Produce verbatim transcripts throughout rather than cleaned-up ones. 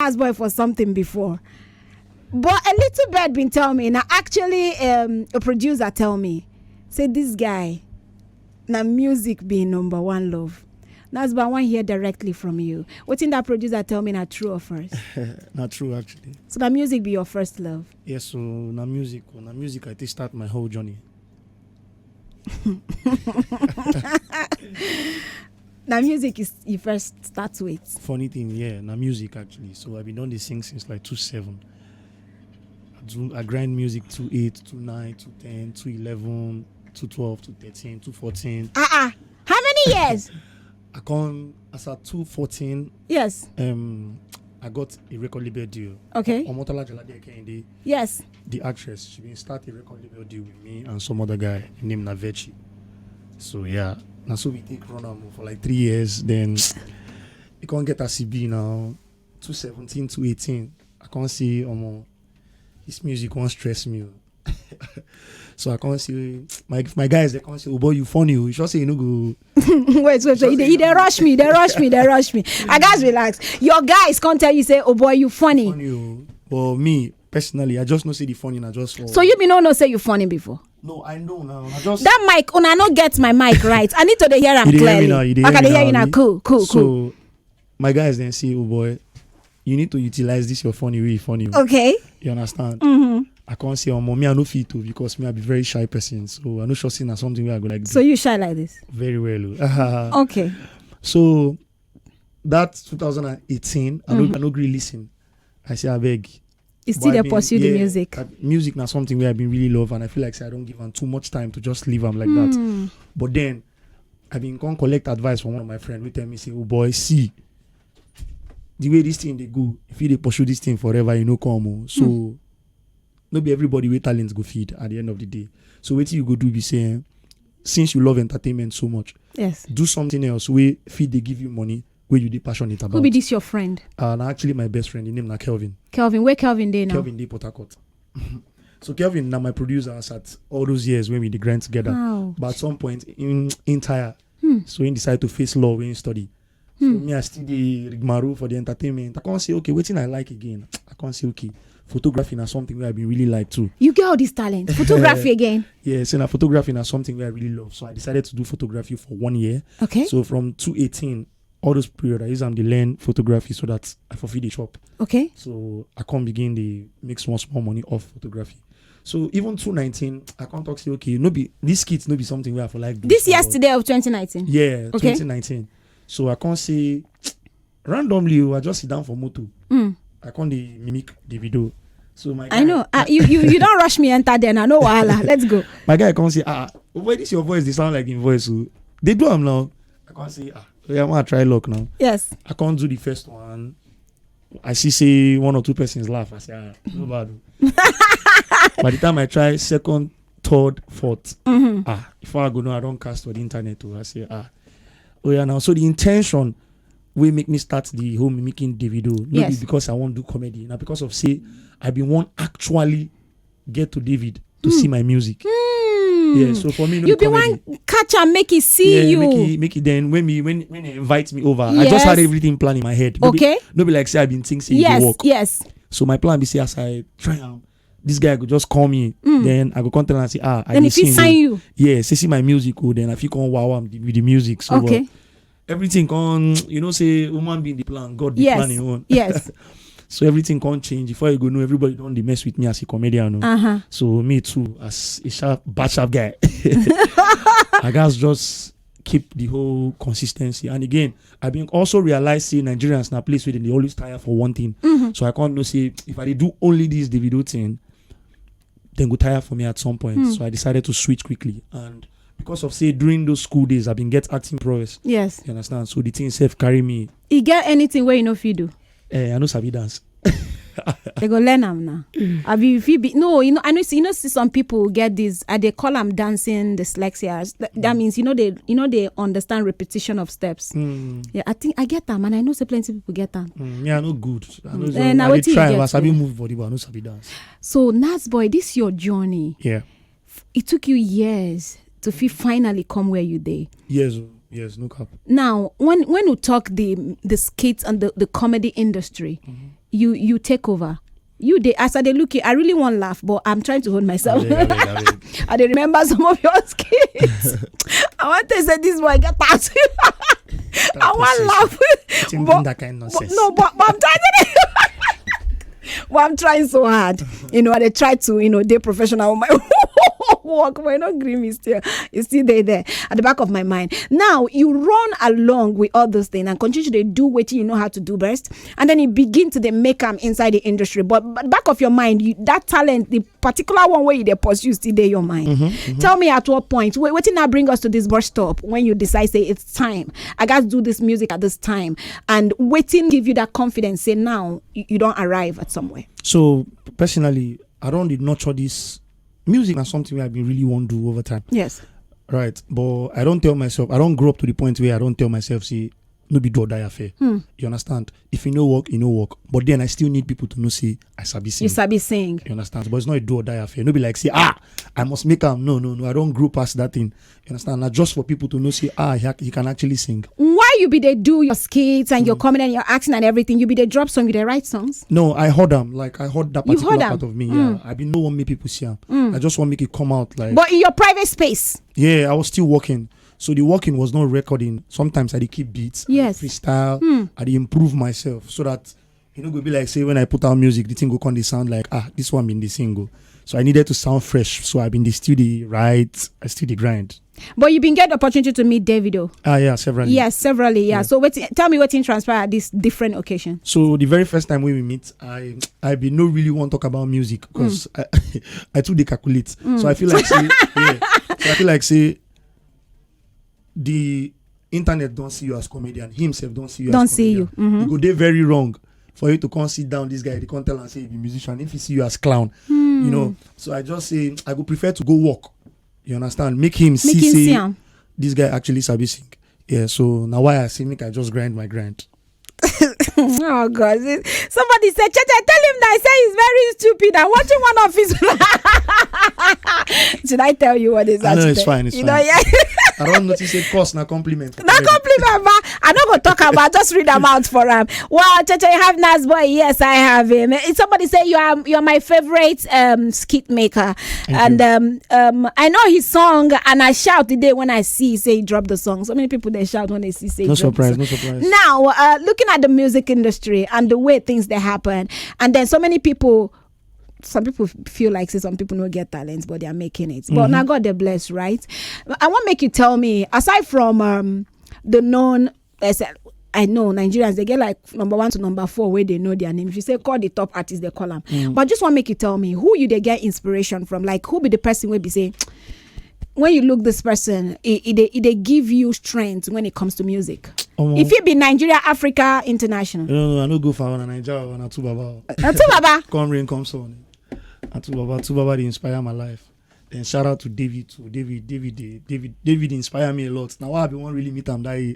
Nas Boy for something before. But a little bird been tell me, now actually, um, a producer tell me, say this guy, na music be number one love. Nas Boy, I wan hear directly from you. Wetin that producer tell me na true or false? Na true, actually. So na music be your first love? Yes, so na music, oh, na music I take start my whole journey. Na music is you first start with. Funny thing, yeah, na music actually. So I been don dey sing since like two seven. I do I grind music two eight, two nine, two ten, two eleven, two twelve, two thirteen, two fourteen. Ah ah. How many years? I come as at two fourteen, Yes. um, I got a record label deal. Okay. Omotola Jalade Kehinde, Yes. the actress, she been start a record label deal with me and some other guy named Navechi. So yeah, na so we take run am for like three years. Then it can't get as e be now. Two seventeen, two eighteen. I can't see um, this music won't stress me. Oh. So I can't see my my guys. They can't say, "Oh boy, you funny." Oh. You should say you no go. Wait, wait, wait. They, they rush me. They rush me. They rush me. I guys relax. Your guys can't tell you say, "Oh boy, you funny." Funny. Oh. But me personally, I just know say the funny. I just fall. So you be no know say you funny before. No, I know now. I just That mic, una no get my mic right. I need to dey hear am You dey hear me clearly. Now? You dey Like hear I dey me hear now? you now. You- Cool, cool, cool. So my guys then say, "Oh boy, you need to utilize this your funny way, funny." Way. Okay. You understand? Mm-hmm. I can't say, "Oh, me, I no fit to because me, I be very shy person. So I no sure say na something where I go like do So you shy like this. Very well. Oh. Okay. So that two thousand eighteen, I no Mhm. I no gree listen. I say, "I beg." You still But I dey been- pursue the yeah, music. I- music na something where I been really love, and I feel like say I don't give am too much time to just leave am like that. Hmm. But then I been come collect advice from one of my friend who tell me say, "Oh boy, see the way this thing they go. If you dey pursue this thing forever, you no come. Oh. So Hmm. no be everybody with talents go feed at the end of the day. So what you go do be say, eh, since you love entertainment so much, Yes. do something else where feed they give you money where you dey passionate about." Who be this your friend? Uh, na actually my best friend. His name na Kelvin. Kelvin. Where Kelvin dey now? Kelvin dey Port Harcourt. So Kelvin na my producer as at all those years when we dey grind together. Wow. But at some point in in tire, Hmm. so he decided to face law when he study. So Hmm. me, I still dey rigmarole for the entertainment. I can't say, "Okay, wetin I like again?" I can't say, "Okay, photography na something where I been really like too." You get all this talent. Photography again. Yeah, so na photography na something where I really love. So I decided to do photography for one year. Okay. So from two eighteen, all those period, I use am dey learn photography so that I for fit dey chop. Okay. So I come begin dey make small small money off photography. So even two nineteen, I can't talk say, "Okay, no be this skit no be something where I for like do." This So, yesterday of twenty nineteen. Yeah, Okay. twenty nineteen. So I can't say randomly, oh, I just sit down for motor. Mm. I can't dey mimic the video. So my I know. Uh, you, you you don't rush me enter there now. No wahala. Let's go. My guy can't say, "Ah, oh boy, this your voice. They sound like in voice. Oh. They do am now." I can't say, "Ah, oh, yeah, I want to try luck now." Yes. I can't do the first one. I see say one or two persons laugh. I say, "Ah, no bad." Oh. By the time I try second, third, fourth, Mm-hmm. ah, before I go know, I don't cast for the internet. Oh. I say, "Ah, oh yeah, now." So the intention will make me start the whole mimicking the video. Not Yes. Because I won't do comedy. Now because of say I been want actually get to David to Mm. see my music. Hmm. Yeah, so for me, no You be be comedy. One catch and make it see Yeah, you. Make it, make it. Then when me when when they invite me over, I just had Yes. Everything planned in my head. No be- Okay. No be like say I been think say it Yes. go work. Yes. So my plan be say as I try am, this guy go just call me. Mm. Then I go come tell and say, "Ah, I Then dey if he sing sign o." You. Yeah, say see my music, oh, then I feel come wow am with the music. So uh, Okay. Everything come, you know, say woman being the plan, God the Yes. Plan in one. Yes. So everything can't change. Before you go know, everybody don't dey mess with me as a comedian. Oh. Uh huh. So me too, as a sharp, bad sharp guy, I guess just keep the whole consistency. And again, I been also realize say Nigerians na place where they always tire for one thing. Mm-hmm. So I can't know say if I dey do only this Davido thing, then go tire for me at some point. Hmm. So I decided to switch quickly. And because of say during those school days, I been get acting prowess. Yes. You understand? So the thing self carry me. You get anything where you know if you do. Eh, I know sabi dance. They go learn am now. I be if you be no, you know I know see you know see some people get this. I they call them dancing dyslexia. That, that means you know they you know they understand repetition of steps. Mm, Yeah, I think I get them, and I know say plenty people get them. mm, me, I know good. I know Mm. so- Eh, na I dey wetin you try, get, but I sabi yeah. Move body, but I know sabi dance. So Nas Boy, this your journey. Yeah. It took you years to feel finally come where you dey. Yes, oh, yes, no cap. Now, when when you talk the the skits and the, the comedy industry, Mhm. you you take over. You dey, as I dey look you, I really wan laugh, but I'm trying to hold myself. Abeg, abeg, abeg. I dey remember some of your skits. I want to say this boy get out. I wan laugh. Wetin bring that kind nonsense? No, but, but I'm trying to. But I'm trying so hard. You know, I dey try to, you know, dey professional with my work, but you no gree me still. You still dey there at the back of my mind. Now, you run along with all those things and continue to dey do wetin you know how to do best. And then you begin to dey make am inside the industry. But, but back of your mind, you, that talent, the particular one wey you dey pursue still dey your mind. Tell me at what point, wait, wetin now bring us to this bus stop when you decide say it's time. I gats do this music at this time. And wetin give you that confidence say now you, you don arrive at somewhere? So personally, I don dey nurture this music na something wey I been really wan do over time. Yes. Right, but I don tell myself, I don grow up to the point where I don tell myself say no be do or die affair. You understand? If e no work, e no work. But then I still need people to know say I sabi sing. You sabi sing. You understand? But it's not a do or die affair. No be like say, ah, I must make am. No, no, no. I don grow past that thing. You understand? Na just for people to know say, ah, he, he can actually sing. Why you be dey do your skits and your comedy and your acting and everything? You be dey drop song, you dey write songs? No, I heard am. Like, I heard that particular part of me. Yeah, I been no wan make people see am. I just wan make it come out like. But in your private space? Yeah, I was still working. So the working was not recording. Sometimes I dey keep beats, I dey freestyle, I dey improve myself so that e no go be like say when I put out music, the thing go come dey sound like, ah, this one been dey sing o. So I needed to sound fresh. So I been dey still dey write, I still dey grind. But you been get the opportunity to meet Davido? Ah, yeah, severally. Yes, severally, yeah. So wetin, tell me wetin transpire at this different occasion. So the very first time wey we meet, I I been no really wan talk about music because I I too dey calculate. So I feel like say, yeah. So I feel like say the internet don see you as comedian, him sef don see you as comedian. Don see you. E go dey very wrong for you to come sit down this guy, dey come tell am say he be musician, if he see you as clown, you know. So I just say I go prefer to go work. You understand? Make him see say this guy actually sabi sing. Yeah, so na why I say make I just grind my grind. Oh God. Somebody said, Cheche, tell him that I say he's very stupid. I'm watching one of his. Should I tell you what is that? I know, it's fine, it's fine. Yeah. I don notice say course na compliment. Na compliment, but I no go talk about, just read am out for am. Wow, Cheche, you have Nas Boy. Yes, I have him. Eh, somebody say you are, you are my favorite, um, skit maker. And, um, um, I know his song, and I shout the day when I see say he drop the song. So many people dey shout when they see say he drop the song. No surprise, no surprise. Now, uh, looking at the music industry and the way things dey happen, and then so many people, some people feel like say some people no get talent, but they are making it. But now God dey bless, right? I wan make you tell me, aside from, um, the known, I said, I know Nigerians, they get like number one to number four where they know their name. If you say call the top artist, they call them. But I just want make you tell me who you dey get inspiration from. Like, who be the person wey be say when you look this person, it, it, dey- it dey give you strength when it comes to music. Omo. If you be Nigeria, Africa, international. No, no, I no go for one Nigeria, one two baba. Uh, two baba. Come rain, come sun. And two baba, two baba, they inspire my life. Then shout out to David too. David, David, dey- David, David inspire me a lot. Now I be one really meet am that year.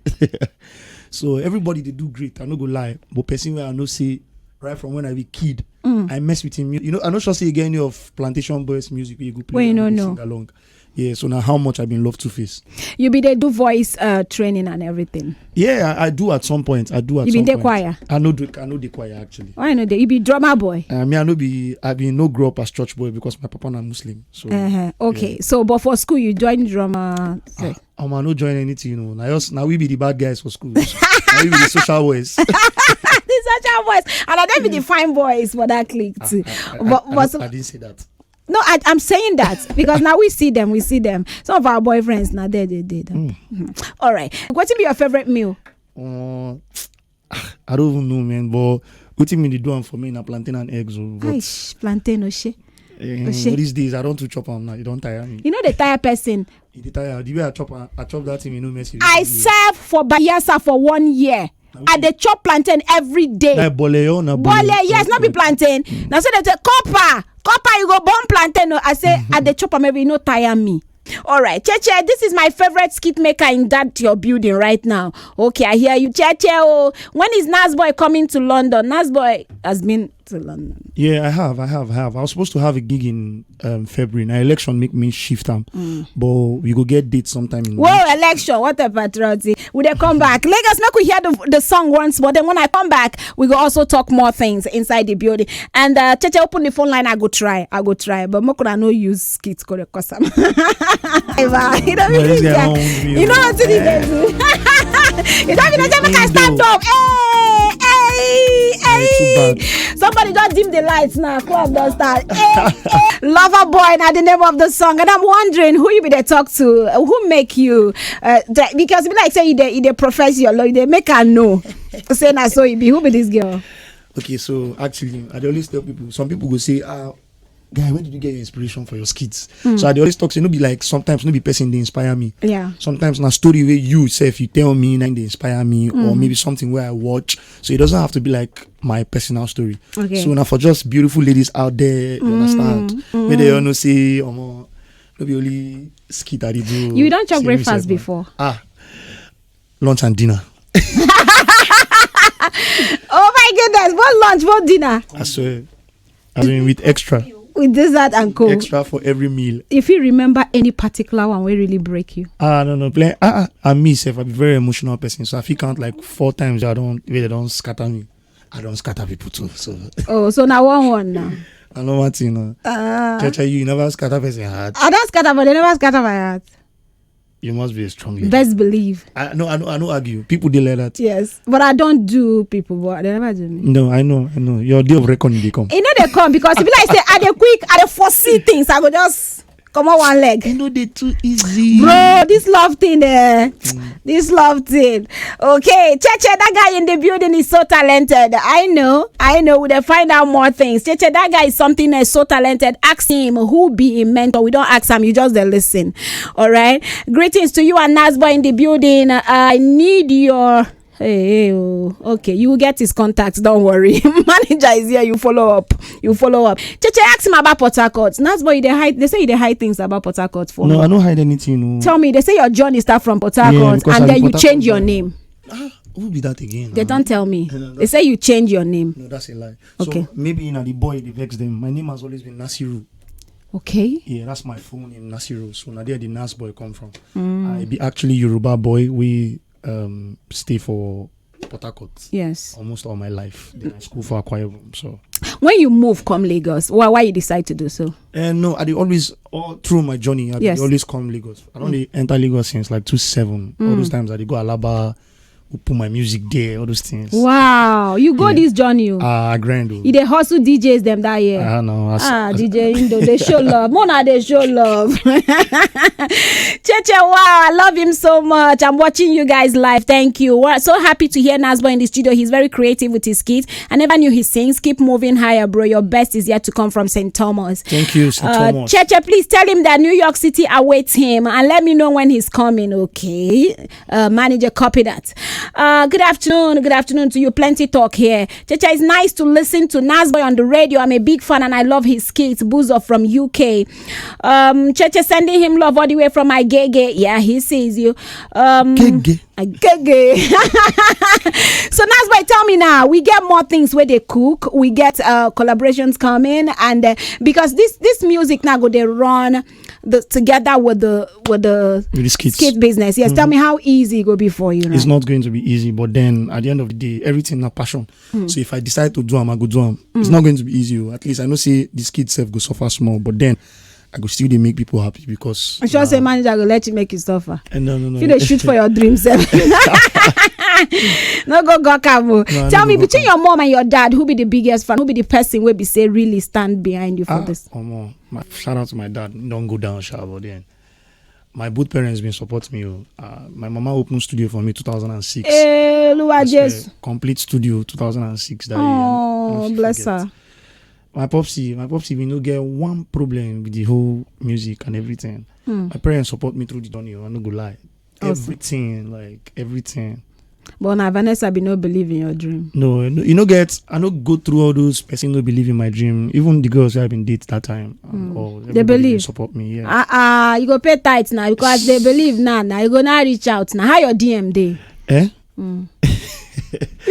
So everybody they do great. I no go lie, but person where I know say right from when I be kid, I mess with him. You know, I no sure say you get any of Plantation Boys music where you go play. Where you no know. Sing along. Yeah, so now how much I been love Two Face. You be dey do voice, uh, training and everything. Yeah, I, I do at some point. I do at some point. You been dey choir? I no do. I no dey choir actually. Why no dey? You be drummer boy. I mean, I no be. I been no grow up as church boy because my papa na Muslim. So uh-huh. Okay. Yeah. So, but for school, you join drummer. Ah, um, I no join anything, you know. Now, us, now we be the bad guys for school. Now we be the social boys. The social boys, and I don't be the fine boys for that clique too. I, I, but I, but I, I didn't say that. No, I, I'm saying that because now we see them, we see them. Some of our boyfriends now they they did. Mm. All right. What be your favorite meal? Uh, I don't even know, man. But what you mean they do am for me na plantain and eggs? Oh, but Aish, plantain, Oshe. Eh, these days I don't too chop am now. You don't tire me. You know the tire person. You dey tire. The way I chop, I, I chop that thing. You know, messy. I serve for Bayelsa for one year. I dey chop plantain every day. Na bole yo, na bole. Bole, yes, not be plantain. Now say they say copper, copper, you go burn plantain. No, I say I dey chop am every, no tire me. All right, Cheche, this is my favorite skit maker in that your building right now. Okay, I hear you, Cheche. Oh, when is Nas Boy coming to London? Nas Boy has been to London? Yeah, I have, I have, I have. I was supposed to have a gig in um, February. Now election make me shift am, but we go get date sometime in Whoa, election, what a patriotic. We dey come back. Lagos, make we hear the, the song once more. Then when I come back, we go also talk more things inside the building. And uh, Cheche, open the phone line. I go try, I go try. But make una no use skit go dey cause am. You know, No, this guy won't be you know what to do. You don't even know make I stand up. Hey, hey, Very too hey. Bad. Somebody just dim the lights now. Club don start. Hey, hey. Lover boy, now the name of the song. And I'm wondering who you be dey talk to, uh, who make you, uh, the- because be like say you dey, you dey profess your love, you dey make her know. Say na so e be. Who be this girl? Okay, so actually, I dey always tell people. Some people go say, "Ah, guy, where did you get your inspiration for your skits?" So I dey always talk say no be like sometimes no be person dey inspire me. Yeah. Sometimes na story wey you sef you tell me na dey inspire me, or maybe something where I watch. So it doesn't have to be like my personal story. Okay. So now for just beautiful ladies out there, you understand? Where they all know say, um, no be only skit I dey do. You don chop Say me breakfast sef, man. Before? Ah, lunch and dinner. Oh my goodness! What lunch? What dinner? I swear. I mean, with extra, With dessert and coke. Extra for every meal. If you remember any particular one wey really break you. Ah, no, no, play. Ah, ah, and me, sef, I be very emotional person, so I fit count like four times. I don't, where they don't scatter me. I don't scatter people too. So Oh, so now one one now. I know one thing. Uh, Uh, Cheche, you never scatter person heart. I don't scatter, but they never scatter my heart. You must be a strong lady. Best believe. I no, I no, I no argue. People dey like that. Yes, but I don't do people, but they never do me. No, I know, I know. Your day of reckoning dey come. E no dey come because e be like say I dey quick, I dey foresee things. I go just comot one leg. E no dey too easy. Bro, this love thing, eh? This love thing. Okay, Cheche, that guy in the building is so talented. I know, I know. We dey find out more things. Cheche, that guy is something else, so talented. Ask him who be him mentor. We don't ask him. You just dey listen. All right. Greetings to you and Nasbo in the building. Uh, I need your. Hey, hey, oh, okay. You will get his contacts. Don't worry. Manager is here. You follow up. You follow up. Cheche, ask him about Port Harcourt. Nasbo, you dey hide. They say you dey hide things about Port Harcourt for No, me. I don't hide anything. No. Tell me, they say your journey start from Port Harcourt, because and I then be you Port change Harcourt your boy. Name. Ah, who be that again? They Now? Don't tell me. No, no, They say you change your name. No, that's a lie. Okay. So maybe you know the boy dey vex them. My name has always been Nasiru. Okay. Yeah, that's my full name, Nasiru. So now there the Nas boy come from. I be actually Yoruba boy. We um stay for Port Harcourt Yes. Almost all my life. Then I school for Akwa Ibom. So When you move come Lagos, why why you decide to do so? And no, I dey always all through my journey. I dey Yes. always come Lagos. I don't dey enter Lagos since like two seven. All those times I dey go Alaba, we put my music there, all those things. Wow, you go this journey. Oh. Ah, I grind. Oh. You dey hustle D Js them that year. Ah, no, as, Ah, as, D J Indo, they show love. Mona, they show love. Cheche, wow, I love him so much. I'm watching you guys live. Thank you. We're so happy to hear Nasbo in the studio. He's very creative with his skits. I never knew he sings. Keep moving higher, bro. Your best is yet to come from Saint Thomas. Thank you, Saint Uh, Thomas. Cheche, please tell him that New York City awaits him and let me know when he's coming, okay? Uh, manager, copy that. Uh, good afternoon. Good afternoon to you. Plenty talk here. Cheche, it's nice to listen to Nasboy on the radio. I'm a big fan and I love his skits. Buzo from U K. Um, Cheche sending him love all the way from Agege. Yeah, he sees you. Um, Gege. Agege. So Nasboy, tell me now. We get more things where they cook. We get uh, collaborations coming, and uh, because this this music now go they run the together with the with the With the skits. skit business. Yes, tell me how easy it go be for you. Right? It's not going to be easy, but then at the end of the day, everything na passion. So if I decide to do am, I go do am. It's not going to be easy. Oh. At least I know say the skit self go suffer small, but then I go still dey make people happy because. I'm sure say manager go let you make you suffer. Eh, no, no, no. If you dey shoot for your dreams, eh? No go go cabo. No, I Tell no me, go go between cabo. Your mom and your dad, who be the biggest fan? Who be the person wey be say really stand behind you for Ah, this? Omo, my shout out to my dad. Don't go down, sha, but then my both parents been support me. Oh. Uh, my mama opened studio for me two thousand and six. Eh, Oluwa I swear, Jesu. Complete studio two thousand and six. That year. I Oh, never bless forget. Her. My popsy, my popsy, we no get one problem with the whole music and everything. Hmm. My parents support me through the journey. Oh, I no go lie. Awesome. Everything, like everything. But now Vanessa be no believe in your dream. No, no, you no get. I no go through all those person no believe in my dream. Even the girls I been date that time, and Mm. all They everybody believe. Support me. Yeah. Ah ah, you go pay tithe now because they believe now. Now you go now reach out now. How your D M dey? Eh? Mm.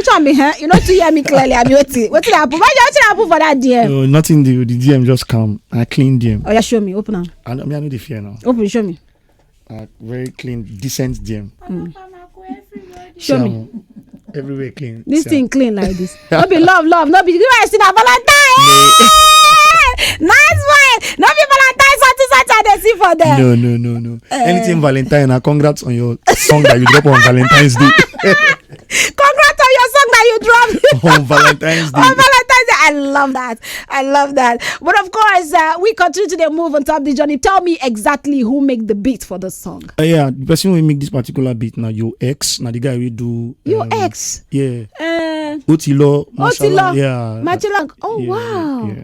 Which one be, huh? You no too hear me clearly. I be waiting. Wetin happen? Why wetin happen for that D M? No, nothing do. The D M just come. I clean D M. Oh yeah, show me. Open am. I, I mean, I know the fear now. Open, show me. Uh, very clean, decent D M. Show me. Everywhere clean. This thing clean like this. No be love, love. No be you guys see na Valentine. Nice boy. No be Valentine something something I dey see for there. No, no, no, no. Anything Valentine, I congrats on your song that you drop on Valentine's Day. Congrats on your song that you dropped On Valentine's Day. On Valentine's Day. I love that. I love that. But of course, uh, we continue to the move on top the journey. Tell me exactly who make the beat for the song. Uh, yeah, the person who make this particular beat now, your ex, now the guy we do Your um, ex. Yeah. Uh, Otilo, Otilo. Yeah. Majilang. Oh yeah, wow. Yeah.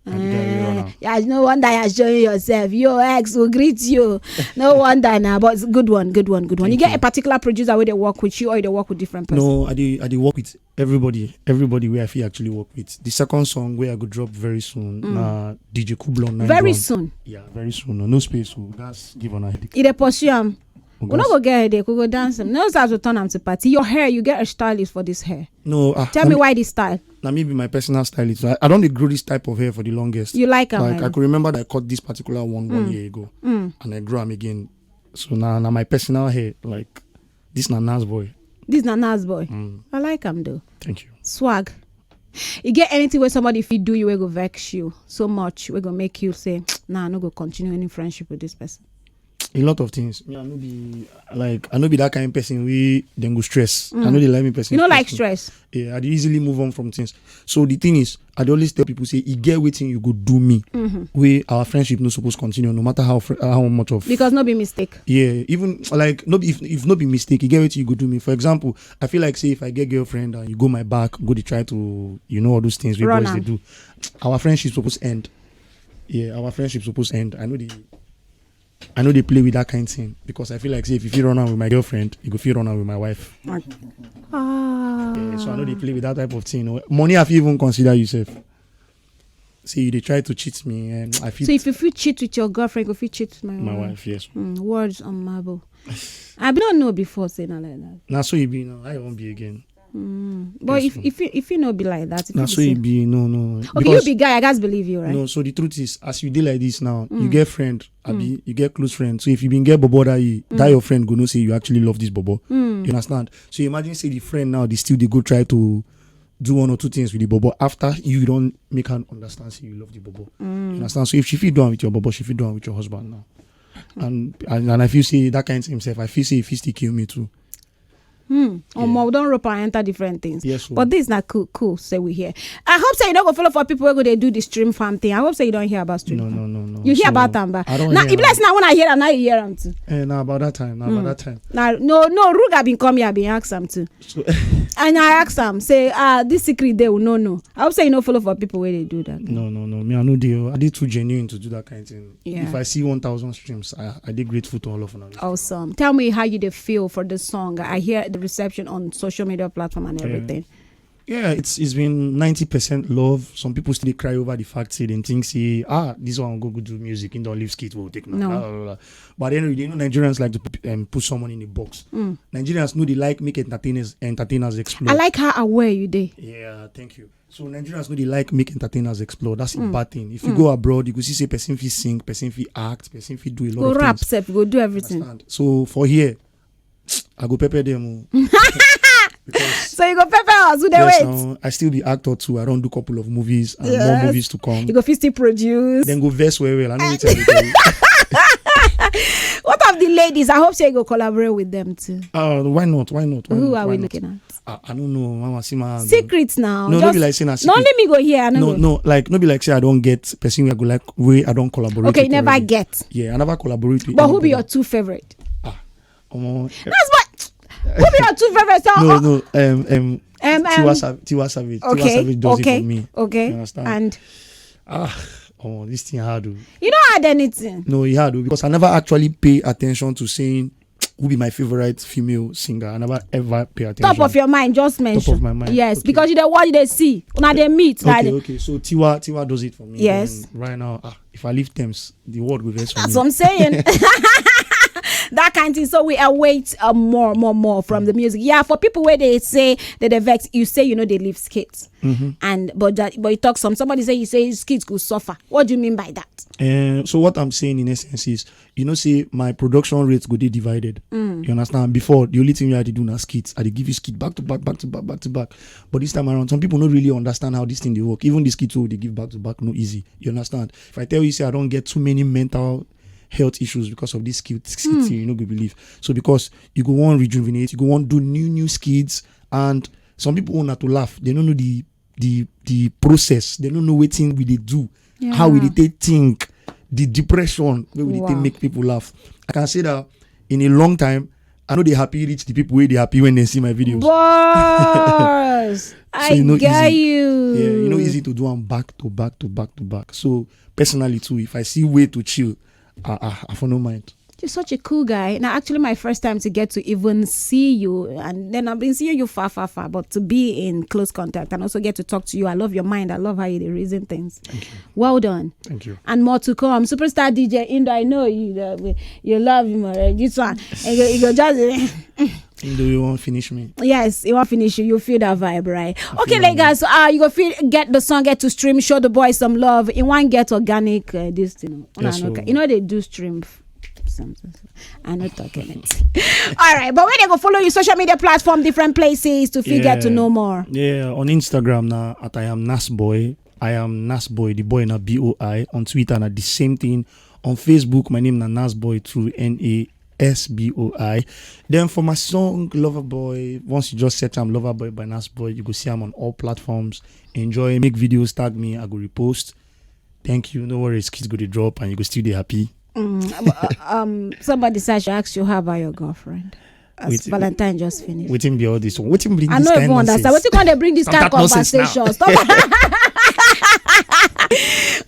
Na the guy we run Uh, am. yeah, no wonder you're showing yourself. Your ex will greet you. No wonder now, but good one, good one, good one. You get a particular producer where they work with you or they work with different person. No, I dey I dey work with everybody. Everybody where I feel actually work with. The second song where I go drop very soon. Na D J Kublon. Very soon. Yeah, very soon. No, no space. So that's give on a headache. It dey pursue am. We no go get headache. We go dance am. No, as we turn am to party. Your hair, you get a stylist for this hair. No, ah, Tell na me me- why this style. Na me be my personal stylist. I, I don't dey grow this type of hair for the longest. You like am Like like I this. Could remember that I cut this particular one one year ago, and I grew am again. So now, now my personal hair, like this na Nas boy. This na Nas boy. Mm. I like am though. Thank you. Swag. You get anything where somebody fit do you, where go vex you so much, where go make you say, nah, I no go continue any friendship with this person. A lot of things. Me, I no be like I no be that kind of person we then go stress. I know they like me person. You know, like stress. Stress. Yeah, I dey easily move on from things. So the thing is, I dey always tell people say, you get waiting, you go do me. Where our friendship no supposed continue, no matter how fr- how much of Because no be mistake. Yeah, even like no be if if no be mistake, you get what you go do me. For example, I feel like say if I get girlfriend and you go my back, go dey try to you know all those things we Run boys they am. Do, our friendship supposed end. Yeah, our friendship supposed end. I know the I know they play with that kind of thing because I feel like say if you feel run out with my girlfriend, you go feel run out with my wife. Ah. Yeah, so I know they play with that type of thing. Money have you even consider yourself? See, you they try to cheat me, and I feel So if you feel cheat with your girlfriend, if you cheat with my, my wife. Wife, yes. Mm, words on marble. I don't know before saying like that. Now so you be now. I won't be again. But if if you if you know be like that, if Now you so say- you be no no. Okay, you be guy. I guys believe you, right? No, so the truth is, as you dey like this now, you get friend, abi, you get close friend. So if you been get bobo that you, that your friend go know say you actually love this bobo. You understand? So imagine say the friend now they still they go try to do one or two things with the bobo after you don't make her understand say you love the bobo. You understand? So if she feel done with your bobo, she feel done with your husband now. And and, and I feel say that kind of himself, I feel say if he still kill me too. Hmm. Omo, we don't rope and enter different things. Yes, sir. But this na cool, cool. Say we here. I hope say you don't go follow for people who go they do the stream farm thing. I hope say you don't hear about stream No, farm. no, no, no. You hear So, about them, but I don't now hear if that's about- not when I hear them, now you hear them too. Eh, now about that time. Now about that time. Now no no Ruga been come here, been ask them too. So, And I ask them, say, ah, this secret they will no no. I hope say you don't follow for people where they do that. No, no, no. Me, I know they. I did too genuine to do that kind of thing. Yeah. If I see one thousand streams, I I did grateful to all of them. Awesome. Tell me how you dey feel for the song. I hear the reception on social media platform and everything. Yeah, it's it's been ninety percent love. Some people still dey cry over the fact say they think say ah this one go go do music in don't leave skit will take No. Blah, blah, blah. But then you know Nigerians like to p- um, put someone in a box. Nigerians know they like make entertainers entertainers explore. I like how aware you dey. Yeah, thank you. So Nigerians know they like make entertainers explore. That's a bad thing. If you go abroad, you go see say person fit sing, person fit act, person fit do a lot Go of rap, things. Sef, go do everything. Understand? So for here, I go pepper them. Oh. So you go pepper us. Who dey Yes, wait? Now, I still be actor too. I don't do couple of movies and Yes. more movies to come. You go fit still produce. Then go verse well well. I know what I tell you. What of the ladies? I hope say you go collaborate with them too. Uh, why not? Why not? Why Who not? are Why we not? Looking at? I, I don't know. Mama, see my hand. Secrets now. No, Just, no be like say na no, secret. Let me go here. I No, know. No, like no be like say I don't get person where I go like where I don't collaborate. Okay, With never already. Get. Yeah, I never collaborate with. But who be Anybody. your two favorite? Omo, That's what. Who be your two favorite? So, No, uh, no. Um, um, um, Tiwa, um, Sav- Tiwa Savage. Tiwa okay, Savage does okay, it for me. Okay. You understand? And Ah, oh, this thing hard. Oh. You don't add anything. No, he hard oh, because I never actually pay attention to saying who be my favorite female singer. I never ever pay attention. Top of your mind, just mention. Top of my mind. Yes, Okay. Because you dey watch, they see. Una they meet. Like, Okay, okay. So Tiwa, Tiwa does it for me. Yes. Then right now, ah, if I leave Thames, the world will rest for That's me. What I'm saying. That kind thing. So we await uh, more, more, more from the music. Yeah, for people where they say that they vex, you say you know they leave skits. And but that, but you talk some somebody say you say skits go suffer. What do you mean by that? Um, so what I'm saying in essence is, you know, say my production rates go dey divided. You understand? Before, the only thing I had to do na skits. I dey give you skit back to back, back to back, back to back. But this time around, some people don't really understand how this thing they work. Even the skits wey they give back to back, no easy. You understand? If I tell you, say I don't get too many mental health issues because of this skit, skit thing, you know, go believe. So because you go want rejuvenate, you go want do new new skits, and some people want to laugh. They don't know the the the process. They don't know what thing we they do, how we they take think, the depression where we they take make people laugh. I can say that in a long time, I know they happy reach the people where they happy when they see my videos. Boss, I you know get easy. You. Yeah, you know, easy to do them back to back to back to back. So personally too, if I see way to chill, I, I, I for no mind. You're such a cool guy. Now, actually, my first time to get to even see you, and then I've been seeing you far, far, far, but to be in close contact and also get to talk to you, I love your mind. I love how you reason things. Well done. Thank you. And more to come. Superstar D J Indo, I know you uh, you love him already. This one, you go, you go just. Do you want finish me? Yes, you want finish you. You feel that vibe, right? Okay, Lagos. Uh, you go feel get the song, get to stream, show the boys some love. You want get organic uh, this thing. Yes, No, no, sir. You know they do stream. Something. I not talking it. All right, but when they go follow you social media platform, different places to feel get to Yeah. Know more. Yeah, on Instagram now at I am Nasboy. I am Nasboy. The boy na B O I. On Twitter na the same thing. On Facebook, my name na Nasboy through N A S B O I. Then for my song Lover Boy, once you just search I'm Lover Boy by Nasboy, you go see I'm on all platforms. Enjoy, make videos, tag me, I go repost. Thank you. No worries, kids go to drop and you go still be happy. Um, uh, um, somebody said I should ask you how about your girlfriend? As Wait, Valentine just finished. Waiting be all this one. Waiting bring I this don't kind even understand. What nonsense. You can't bring this Stop kind of that nonsense now. Conversation? Stop.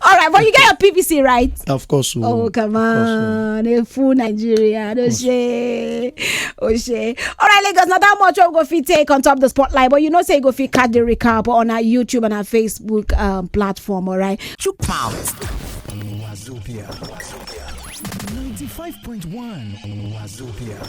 All right, but you get your P V C right. Of course. Oh, come Of course, on, a full Nigeria. No shame. Oh, shame. All right, Lagos, not that much we go fit take on top the spotlight, but you know, say you go fit catch the recap on our YouTube and our Facebook um, platform, all right? Chook mouth. Wazobia. Ninety-five point one Wazobia.